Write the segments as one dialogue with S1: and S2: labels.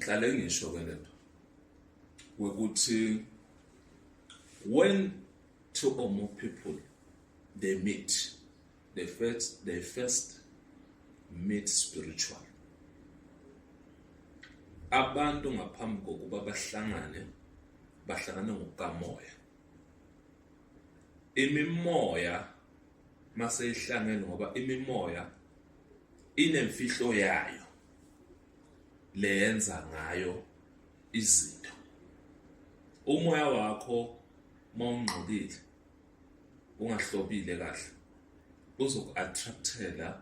S1: ngihlale ngisho ke lento ukuthi when two or more people they meet, they first meet spiritual. Abantu ngaphambi kokuba bahlangane ngokukamoya. Imimoya mase ihlangene ngoba imimoya inemfihlo yayo leyenza ngayo izinto. Umoya wakho mawungcolile ungahlobile kahle uzoku-attractela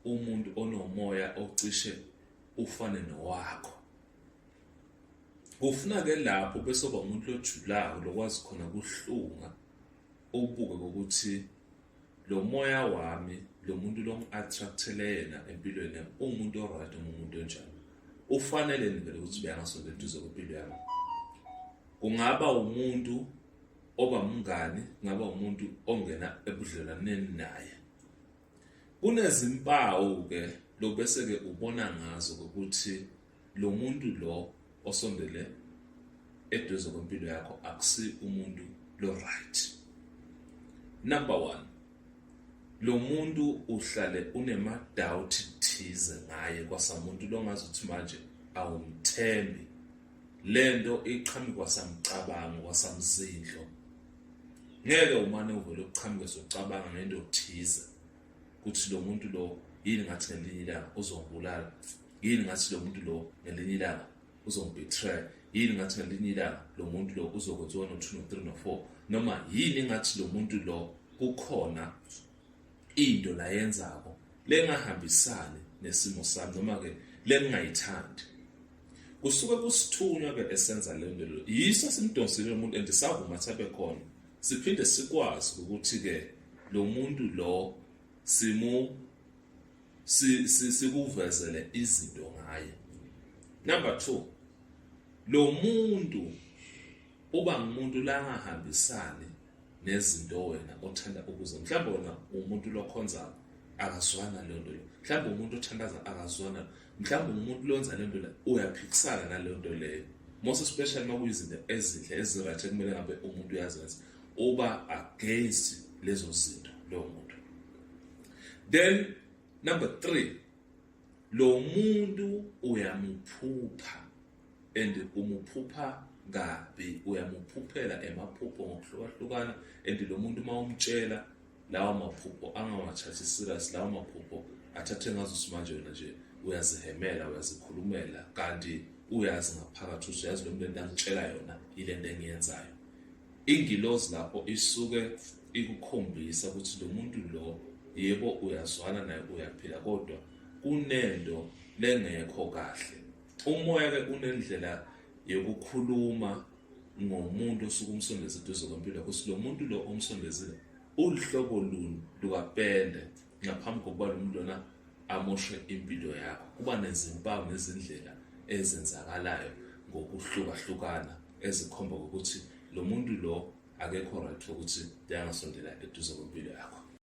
S1: umuntu onomoya ocishe ufane nowakho. Kufuna ke lapho bese kuba umuntu lojulayo lokwazi khona kuhlunga ubuke ukuthi lo moya wami lo muntu lo ngi-attractele yena empilweni yami umuntu oright umuntu onjani. Ufanele nivele ukuthi uyangasondela eduze kwempilo yami. Kungaba umuntu oba mngani, kungaba umuntu ongena ebudlelaneni naye. Kunezimpawu ke lo bese ke ubona ngazo ukuthi lo muntu lo osondele eduze kwempilo yakho akusi umuntu lo right. Number 1, lo muntu uhlale unema doubt thize ngaye kwasamuntu lo ngazuthi manje awumthembi. Lento iqhamuka kwasamcabango kwasamzindlo. Ngeke umane uvele uqhamuke sokucabanga ngento thize ukuthi lo muntu lo yini ngathi ngelinye ilanga uzongibulala, yini ngathi lo muntu lo ngelinye ilanga uzongibetray, yini ngathi ngelinye ilanga lo muntu lo uzokwenza 1 2 3 4, noma yini ngathi lo muntu lo kukhona into la yenzako lengahambisani nesimo sami noma ke lengayithandi. Kusuke kusithunywa ke esenza lento lo yiso simdonsile lo muntu andisavuma thathe khona. Siphinde sikwazi ukuthi ke lo muntu lo sikuvezele izinto ngaye. Number 2, lo muntu uba ngumuntu la ngahambisani nezinto wena othanda ukuze mhlawumbe wena umuntu lokhonza akazwana lento le, mhlawumbe umuntu othandaza akazwana, mhlawumbe umuntu lonza lento le uyaphikisana nalento le. Most especially makuyizinto ezinhle ezirathi kumele ngabe umuntu uyazenza uba against lezo zinto lo muntu. Then number 3, lo muntu uyamuphupha and umuphupha ngabe uyamuphuphela emaphupho ngokuhlukahlukana and lo muntu mawumtshela lawa maphupho angawathathi serious, lawa maphupho athathe ngazo simanje wena nje uyazihemela uyazikhulumela kanti uyazi ngaphakathi ukuthi uyazi lo muntu engitshela yona ile nto engiyenzayo. Ingilozi lapho isuke ikukhombisa ukuthi lo muntu lo yebo uyazwana naye uyaphila kodwa kunento lengekho kahle. Umoya ke unendlela yokukhuluma ngomuntu osuke umsondeza eduze kwempilo yakho. Lo muntu lo omsondezile ulihlobo luni lukapende ngaphambi kokuba lo muntu lona amoshe impilo yakho. Kuba nezimpawu nezindlela ezenzakalayo ngokuhlukahlukana ezikhomba ukuthi lo muntu lo akekho right ukuthi uyangasondela eduze kwempilo yakho.